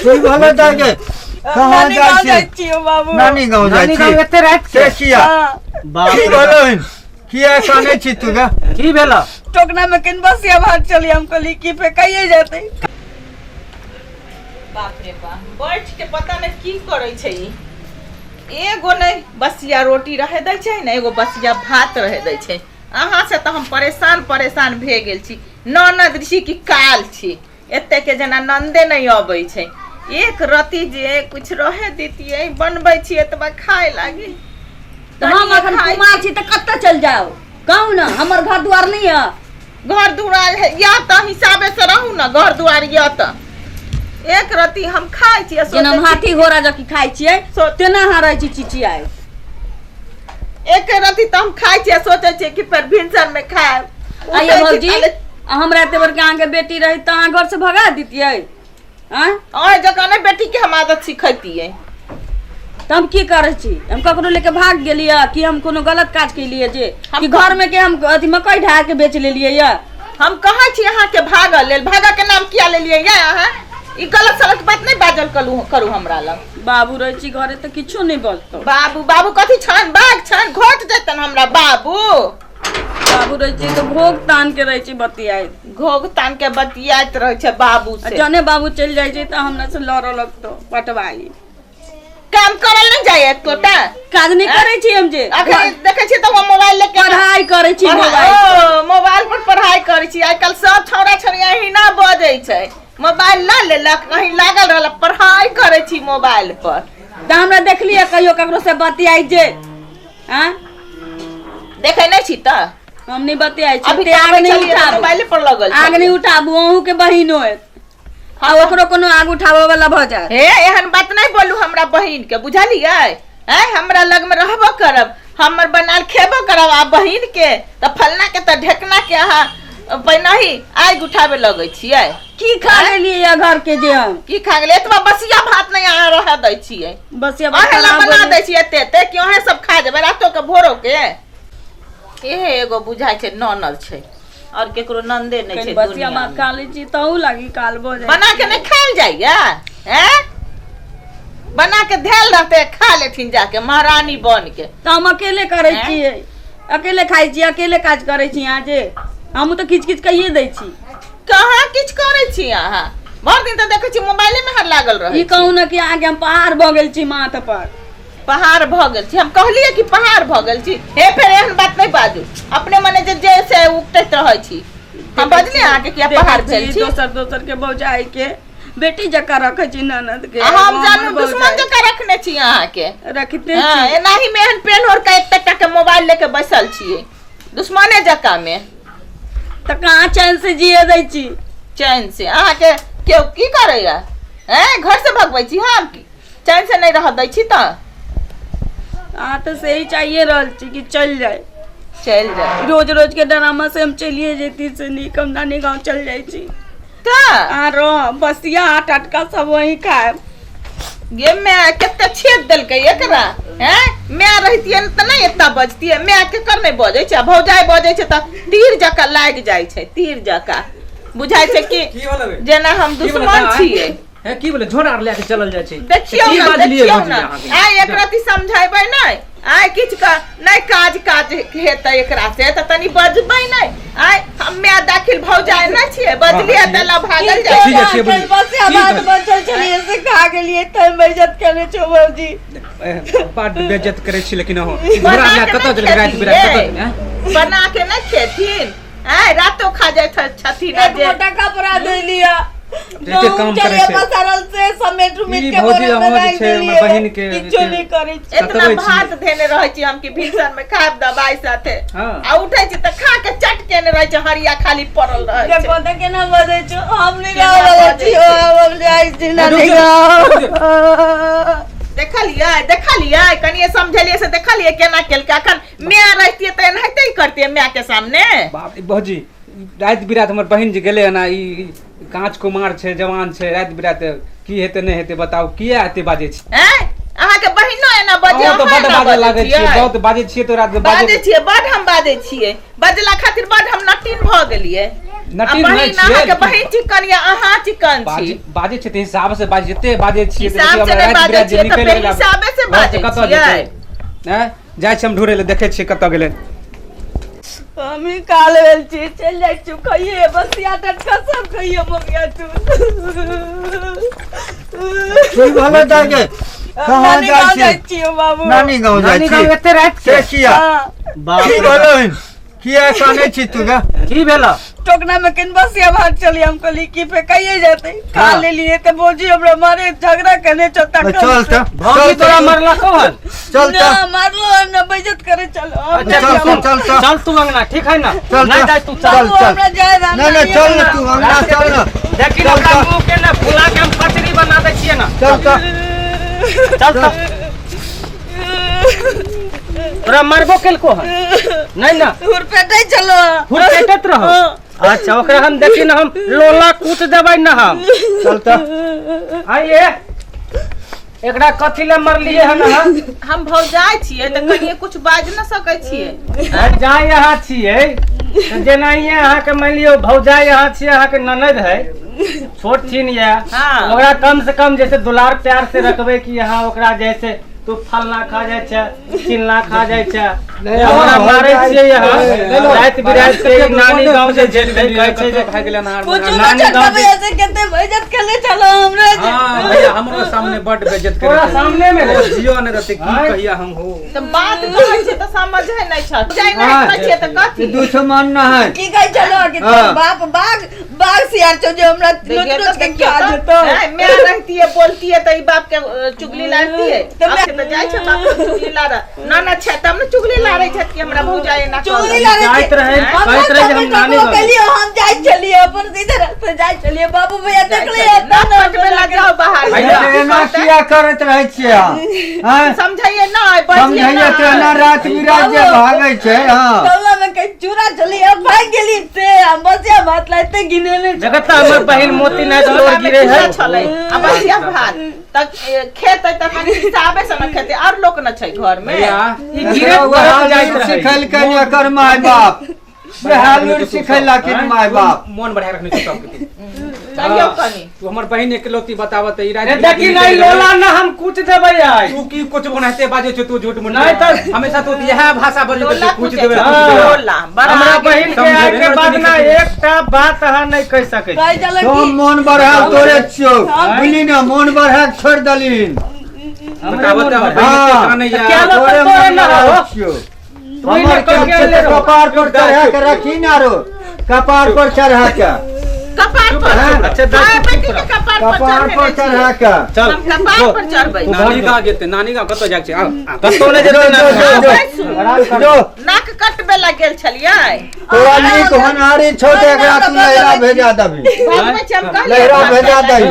की भेलै दाइ गे? कहाँ नानी जाइ गाँव छी? जाइ छियौ बाबू। नानी गाँव जाइ नानी छी? गाँव एते राति से के? किया? हाँ। बाप की रे। भेलै? किया कानै छी तू गे? की भेल? टोकना में किन बसिया भात चली, हम कहली की फेकाइए जेतै। बाप रे बाप, बैठ के पता नहि की करै छै ई। एगो नहि बसिया रोटी रहे दै छै ने एगो बसिया भात रहे दै छै। अहाँ से तऽ हम परेशान परेशान भए गेल छी। ननद छी कि काल छी, एते के जेना नंदे नहि अबै छै। एक रति जे कुछ रहे दितियै, बनबै छी एतबा खाय लागी। तऽ हम अखन खाइ कुमार छी तऽ कतऽ चलि जाउ कहू ने? हमर घर दुआर नहि यऽ? घर दुआर है या तऽ हिसाबे से रहू ने। घर दुआर यऽ तऽ एक रति हम खाइ छी आ जेना हम सोचै छी हाथी घोड़ा जकी खाइ छियै तेना अहाँ रहै छी चिचियाइ। एक रति तऽ हम खाइ छी आ सोचै छियै कि फेर भिनसर में खायब। आइए उठै छी भौजी, ताले- आ हमरा एते बड़का अहाँके बेटी रही तऽ अहाँ घर से भगा दितियै? आँय? और जकाँ नहि बेटी के हम आदत सिखैतियै। तऽ हम की करै छी? हम ककरो लेके भाग गेलियै कि हम कोनो गलत काज केलियै जे कि घर में के हम अथी मकई ढार के बेच लेलियै यऽ? हम कहै छी अहाँके भागल लेल, भागऽ के नाम किया लेलियै ये अहाँ? ई गलत सलत बात नहि बाजल करू करू हमरा लग। बाबू रहै छी घरे तऽ किछो नहि बजतौ। बाबू बाबू कथी छनि? बाघ छनि? घोट जेतनि हमरा बाबू। बाबू रहै छी तऽ घोघ तान के रहै छी बतियाइत। घोघ तान के बतियाइत रहै छै बाबू आ से। जने बाबू चलि जाइ छै तऽ हमरा से लड़ऽ लगतौ पटवाई। काम करल नहि जाय एकोटा? काज नहि आँय? करै छी हम जे अखन देखै छियै तऽ हम मोबाइल लेके पढ़ाई करै छी। मोबाइल, ओ मोबाइल पर पढ़ाई करै छी। आइ काल्हि सब छौड़ा छौड़ी अहिना बजै छै, मोबाइल लऽ लेलक, कहीं लागल रहल, पढ़ाई करै छी मोबाइल पर। तऽ हमरा देखलियै कहियो ककरो से बतियाइ जे? आँय? देखै नहि छी तऽ हम नहि बतियाइ छी। अभी ते आग आबै नहि छलियै तऽ उठाबू, मोबाइले पर लगल आग छलियै। नहि उठाबू, अहूँ के बहिनो होयत आ ओकरो कोनो आग उठाबऽ वाला भऽ जायत। हे, एहन बात नहि बोलू हमरा बहिन के, बुझलियै? आँय, हमरा लगमे रहबो करब, हमर बनाल खेबो करब, आ बहिन के तऽ फलना के तऽ ढेकना के अहाँ पहिनहि आगि उठाबे लगै छियै। की खा लेलियै या घर के जे हम की खा गेलै? एतबा बसिया भात नहि अहाँ रहऽ दै छियै। बसिया भात अहें ला खराब बना हो दै छियै एते एते कि अहें सब खा जेबै रातो के भोरो के। इहे एगो बुझाइ छै ननद छै, और केकरो नंदे नहि कनि छै बसिया दुनिया भात मे। खा लै छी तहू लागी काल भऽ जाइ। बना के नहि खायल जाइया? हैं, बना के धैल रहते, खा लेथिन जाके महारानी बन के। तऽ हम अकेले करै हैं? छियै, अकेले खाइ छी, अकेले काज करै छी। अहाँ जे हमहूँ तऽ किछु किछु कहिए दै छी। कहाँ किछु करै छी अहाँ? भरि दिन तऽ देखै छी मोबाइले में हर लागल रहै ई कहू ने कि अहाँके हम पहाड़ भऽ गेल छी माथ पर? पहाड़ भऽ गेल छी? हम कहलियै कि पहाड़ भऽ गेल छी? हे, फेर एहन बात नहि बाजू। अपने मने जे जे से उकटैत रहै छी। हम बजली अहाँके कि पहाड़ देखै भेल छी छी? दोसर दोसर के भौजाई के बेटी जकाँ रखै छी ननद के। आ हम हमर जानू दुश्मन भौजाई जकाँ रखने छी अहाँके? रखिते हाँ, छी। एनाही में एहन पेन ओढ़ के एक टका के मोबाइल लेके बैसल छियै दुश्मने जकाँ में। तऽ कहाँ चैन से जिए दै छी? चैन से अहाँके केओ की करैया? हैं, घर से भगबै छी हम? चैन से नहि रह दै छी तऽ अहाँ तऽ सही चाहिए रहल छी कि चलि जाए। चलि जाए। रोज रोज के ड्रामा से हम चलिए जैती से नीक हम नानी गाँव चल जाइ छी। तऽ अहाँ रह, बसिया आ टटका सब वहीं खायब। गे माय, कते छेद देलकै एकरा। हैं, माय रहितियै ने तऽ नहि एतना बजतियै। माय केकर नहि बजै छै, आ भौजाइ बजै छै तऽ तीर जकाँ लागि जाइ छै, तीर जकाँ बुझाइ छै कि की होलै बे? जेना हम की भेलै दुश्मन दाइ? छियै। हे, की भेलै? झोरा आर लए के चलल जाइ छै? देखियौ की ने, बाजलियै देखियौ भौजी ने। अहाँके? आइ एक रति समझेबै नहि? आइ किछु क नहि काज काज हेतै एकरा से तऽ तनी बजबै नहि? आइ हम माय दाखिल भौजाइ नहि छियै? बजलियै तऽ लऽ भागल जाइ ठीक है, छियै बुझलियै। बसिया की भात कहै? बचल छलियै से खा गेलियै तऽ बेइज्जत केने छौ भौजी। बड बेइज्जत करै छी, लेकिन अहाँ झोरा बना लए के कतऽ नहि चलि राति बिराति खेथिन कतऽ यै? बना के नहि खेथिन? आइ रातो खा जाइ छथिन आ एक जे मोटा कपड़ा दे लिया, एते काम करै छै। पसारल से समेट उमेट ई के भौजी बोरा में अहाँ जे राखि छै, हमर देलियै। बहिन के किछो जे नहि करै छी। एतना सतबै छी। भात धेने रहै छी हम कि भिनसर में खायब दवाई साथे। हाँ। आ उठै छी तऽ खा के चट केने रहै छै, हरिया खाली पड़ल रहै छै। देखो तऽ केना बजै छौ। हम नहि केना रहऽ वाला बजै छी। छै? हम जाइ छी नानी रुक जाउ, रुक जाउ। गाँव। देखलियै, देखलियै, कनिये समझलियै से? देखलियै केना केलकै? अखन माय रहितियै तऽ एनाहिते करतियै माय के सामने? बाप रे भौजी, राति बिराति हमर बहिन जे गेलै हन, ई काँच कुमार छै, जवान छै, राति बिराति की हेतै नहि हेतै बताउ? किया एते बाजै छी? हैं, अहाँ के बहिनो एना बजे अहूँ तऽ अहाँ बड्ड एना बाजऽ बजै लागै छियै, छियै। बहुत बाजै छियै तोरा तऽ बाजै छियै, बड हम बाजै छियै। बजला खातिर बड हम नटीन भऽ गेलियै। नटीन आ नहि बहिन छियै, अहाँके लेकिन बहिन चिकन या अहाँ चिकन छी। बाजै छियै तऽ हिसाब से बाजै, जते बाजै छियै तऽ हिसाब देखियौ से हमरा नहि राति बाजै बिराति जे छियै तऽ निकलि गेलै बेहिसाबे से घरसँ बाजै कतऽ छियै। जेतै? आँय? जाइ छियै हम ढूढ़ै लए, देखै छियै कतऽ गेलै। हम ही काल भेल छी, चलि जाइ छी, खइये बसिया टटका सब खइये ममिया तू। की भेलै दाइ गे? कहाँ नानी जाइ गाँव छी? जाइ छियै बाबू। नानी गाँव जाइ नानी छी? गाँव एते राति से के? किया? हाँ, बाप की रे। भेलै? किया कानै छी तू गे? की भेल? टोकना में किन बसिया भात चली, हम कहली की फेकाइए जाते, खा हाँ। लेलिए ते भौजी हमरा मारे झगड़ा करने चलता। चल तऽ, भौजी चल तोरा तऽ, मरलको हन? चल ना तऽ, मारलो हन, ना बेइज्जत करे चलो हम। अच्छा, चल सुन, चल चल। चल तू अंगना, ठीक है ना? चल नहीं चल। जाय तू, चल। चल बाबू, चल। हमरा जाय दे, नहीं नहीं, चल ना तू अंगना, चल ना। देखी चल ना, ओकरा चल। मुंह के ना फुला के हम कचरी बना दै छियै ना। चल तऽ। चल तऽ। तोरा मारबो केलको हन? नहीं ना? हुरपेटे चलो। हुरपेटैत रहो? अच्छा, ओकरा हम देखी ना, हम लोला कूट देबै ना हम। चल तऽ। आइए, एकरा कथी ले मरलिए हन अहाँ? हम भौजाइ छियै तऽ कनिए कुछ बाजि न सकै छियै। आ जाय अहाँ छियै तऽ जेनाहिए अहाँके मानि लियौ भौजाइ अहाँ छियै, अहाँके ननद है, छोट छिन यऽ। हाँ। ओकरा कम से कम जैसे दुलार प्यार से रखबै कि अहाँ ओकरा जैसे तू फलना खा जाइ छै, चिलना खा जाइ छै, नहीं, ओकरा हम मारै भौजाइ छियै अहाँ छियै। राति बिराति के? नानी गाँव जे जेतै, कहै छै जे भागि गेलै अनार। पूछू ना नानी छोटका गाँव भैया से कते बेइज्जत करने चलो हमरा जे। हाँ भैया, हमरो सामने बड बेइज्जत करे तोरा छै। सामने मे ओ जियो नहि रहतै की। आँय? कहिया हम हो तऽ बात कहै छियै तऽ समझै नहि छै, जाइ नहि हाँ। कहै छियै तऽ कथी दुश्मन न है। की कहै चलो कि हाँ। तोर बाप बाघ बाघ सियार छौ जे हमरा नोच देखियौ नोच तऽ, के देखियौ खा तऽ। जेतौ। नहि, माय रहितियै बोलतियै तऽ ई बाप के चुगली लारतियै? तऽ आब से तऽ जाइ छै बाप के चुगली लारऽ। न छै तब ने चुगली लारै छथि कि हमरा भौजाइ एना चुगली कहलक। लारै जाइत रहै, हम कहैत रहै जे हम नानी गाँव कहलियै, हम जाइ छलियै अपन सीधे रास्ते जाइ छलियै, बाबू भैया जाइ देखलियै छलियै। तब नाक ने कटबै ला जाउ बाहर। भैया, की एना कहतै? किया करैत रहै छियै अहाँ? आँय? समझैयै नहि, बजियै समझैये तऽ एना नहि। राति बिराति जे भागै छै। हँ, टोला में कहीं चूड़ा चली, अब भाग गेली से हम बसिया भात लाते गिने ने। जगत हमर बहिन मोती नहि तऽ लोर टोला मे गिरे है। चूड़ा छलै आ बसिया भात तऽ खेतै तऽ कनि हिसाबे से ने खेतै, आओर लोक न छै घर मे। भैया, ई गिरैत वएह बरत जाइत लूरि रहै। सिखेलकै एकर माय बाप, वएह लूरि सिखेलखिन माय बाप। मोन बढ़ा रखने छै सबके तू। कहियौ कनि। तू हमर बहिन एकलौती बतावत ई राति ए देखी नहीं, लोला ना हम कुछ देबै आइ। तू की कुछ बनाते बाजै छौ तू झूठ मूठ? नहीं तऽ- हमेशा तू इएह भाषा बजैत लोला छै, कुछ कुचै देबै छै, कुछ देबै। लोला बड़ा हमरा आगे बहिन के समझेबै आइ के ने, बाद ना तनी। एकटा बात अहाँ नहि कहि सकै कहै छी। छलै तो कि मोन बढ़ा तोरे छियौ, बुझली ने? मोन बढ़ा के छोड़ि देलहिन। बतावत हमर बहिन हाँ। एते कानैया। क्या लोग तोरे तोरे मोन ना बढ़ा हो? छियौ। तू ही हमर ने कह के के ले रहो। कपार पर चढ़ा के रखी ना रो, कपार पर चढ़ा के। कपार पर? अच्छा, दादी, हाँ, चुप बेटी के रह। कपार पर कपार चढ़ेने पर छियै। चढ़ा के। चल। हम कपार पर चढ़बै। नानी गाँव जेतै, नानी गाँव कतऽ जाइके छै? आउ, आउ। कतौ नहि जेतै जो, नानी। जो, जो। बैसू। आराम कर। जो। नाक कटबे ला गेल छलियै। तोरा नीक होनहारी छौ तऽ एकरा तू नैहरा भेजा दबही। भगबै छी हम कहलियै। नैहरा भेजा दही।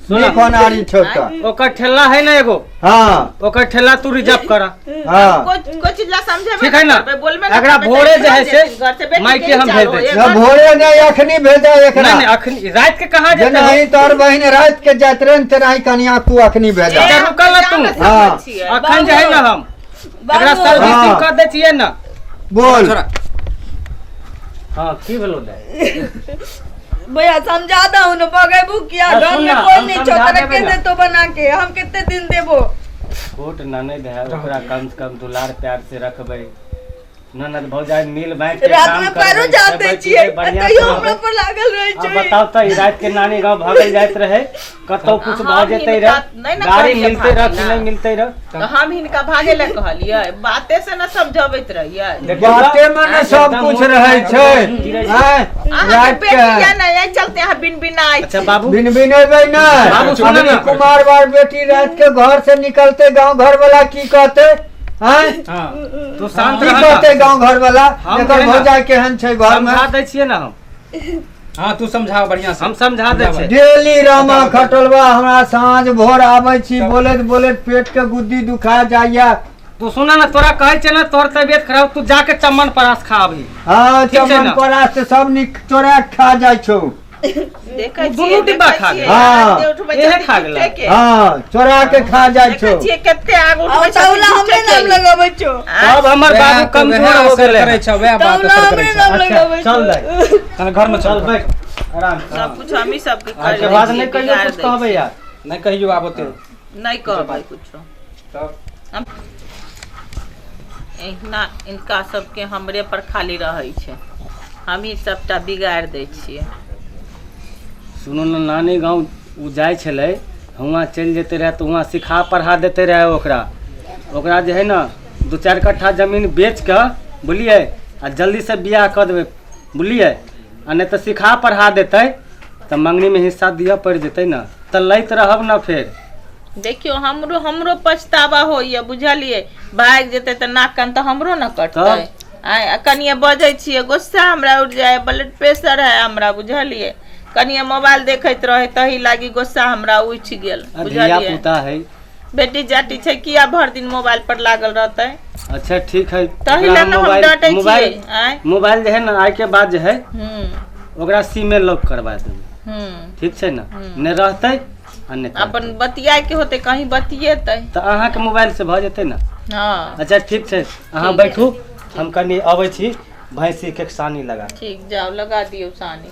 सुन। नीक होनहारी छौ तऽ। ओकर ठेला है ना एगो? हाँ। ओकर ठेला तू रिजर्व कर। हाँ। कोई कोई चीज ला समझेबे ठीक है ना? करबै, बोलबे ना एकरा करबै, भोरे तऽ जे है से घर से बेटी मायके के हम चालो, भेज दै एक न घर- भोरे नहि, अखनी भेजा एकरा। नहीं नहीं, अखन रात के कहाँ जेतै? जेनाही तोहर बहिन राति के जाइत रहे ने, तेनाही कनिया तू अखनी भेजा। ए, अच्छा, रुकल ना तू। जान समझ हाँ। छियै। अखन जे है ना हम एकरा बाबू, सर्विसिंग हाँ। कर दै छियै ना। बोल। छोड़ा। हाँ, की भेलो दाइ? भैया समझा दो न, भगेबू किया? हाँ, घर सुन में ना, कोई हम नहीं छौ, समझा तोरा देबै के ना। देतो बना के? हम कितने दिन देबो? छोट ननद है, ओकरा कम से कम दुलार प्यार से रखबै, ननद भौजाइ मिल बाँटि के रात काम में पैरो करबै, जाते खेबै, छियै, पीबै, बढ़िआँ तैयो से हमरा रहबै। पर लागल रहै आब छै। बताउ तऽ, ई राति के नानी गाँव भागल जाइत रहै, कतौ कुछ हम भऽ जेतै हिनका रह, नहि ने गाड़ी कहलियै मिलतै रह भागै कि ला। नहि मिलतै रह? तऽ हम हिनका भागे ला कहलियै? बाते से न समझबैत रहियै। देखियौ तऽ, बाते मे ने सब एकदम कुछ मोन रहै छै। गिरै छै। आँय, अहाँके राति बेटी के या ने, एहि चलते अहाँ बिन बिनाइ अच्छा बाबू, बिन बिनेबै नहि। बाबू, सुनऽ अभी ना। कुमार बार बेटी राति के घर से निकलते, गांव घर वाला की कहते? आँय? हाँ। तू शांत की रह ना। कहते गांव घर वाला, हम एकर जे ना- भौजाइ केहन छै घर में? समझा दै छियै ने हम। हाँ, तू समझाओ बढ़िया से। हम समझा दै छियै। डेली रामा खटलवा हमरा साँझ भोर आबै छी, बोलैत बोलैत पेट के गुद्दी दुखा जाइया। तू सुना ना, तोरा कहै छै ना तोहर तबियत खराब, तू जाके चमन परास खा अभी। हाँ। ठीक छै चमन ना? परास तऽ सब निक चोरा के खा जाइ छौ। देखै दुनू छियै, डिब्बा देखै खा छियै, गेल। हाँ। आग उठबै इहे छथिन खा गेलै। झूठे के। हाँ, चोरा के खा जाइ देखै छौ। छियै कते आग उठबै छथिन तौला हमरे झूठे नाम के। लगाबै छौ। आँय? तब हमर वएह बाबू तो कमजोर वएह हो असर गेलै। करै छौ, वएह बात तौला असर हमरे करै छौ। नाम अच्छा, लगाबै चल छौ। दाइ। तहन घर में चल चल। बैठ आराम से। सब कुछ हमही सबके आइ कर के बाद नहि कहियो बिगाड़ कुछ दै कहबै छियै। यार। नहि कहियो आब ओते। नहि कहबै कुछो। तब एहिना इनका सबके हमरे पर खाली रहै छै, हमही सबटा बिगाड़ि दै छियै। सुनू ने, नानी गाँव ओ जाइ छलै, हुआँ चलि जेतै रहए तऽ हुआँ सिखा पढ़ा देते रहए ओकरा। ओकरा जे है ने 2-4 कट्ठा जमीन बेच कऽ, बुझलियै, आ जल्दीसँ बियाह कऽ देबै, बुझलियै, आ नहि तऽ सिखा पढ़ा देतै तऽ मङ्गनीमे हिस्सा दिअ पड़ि जेतै ने, तऽ लैत रहब ने फेर। देखियौ हमरो हमरो पछतावा होइए बुझलियै, भागि जेतै तऽ नाक कान तऽ हमरो ने कटतै। तब? आँय, आ कनिये बजै छियै गुस्सा हमरा उठि जाइ, ब्लड प्रेशर है हमरा बुझलियै, कनिये मोबाइल देखैत रहै तही लागी गुस्सा हमरा उठि गेल आ धिया बुझलियै। पुता है, बेटी जाटी छै, किया भरि दिन मोबाइल पर लागल रहतै? अच्छा ठीक है। तही ओकरा लए ने हम मोबाइल डाँटै छियै। मोबाइल आँय। मोबाइल जे है ने आइ के बाद जे है हूँ ओकरा सिमे लॉक करवा देबै। हूँ ठीक छै ने, नहि रहतै आ नहि करतै। अपन बतियाए के होतै कहीं बतियेतै तऽ अहाँके मोबाइल से भऽ जेतै ने। हाँ। अच्छा ठीक छै, अहाँ ठीक बैठू, हम कनि अबै छी भैंसी के सानी लगा। ठीक, जाओ लगा दियौ सानी।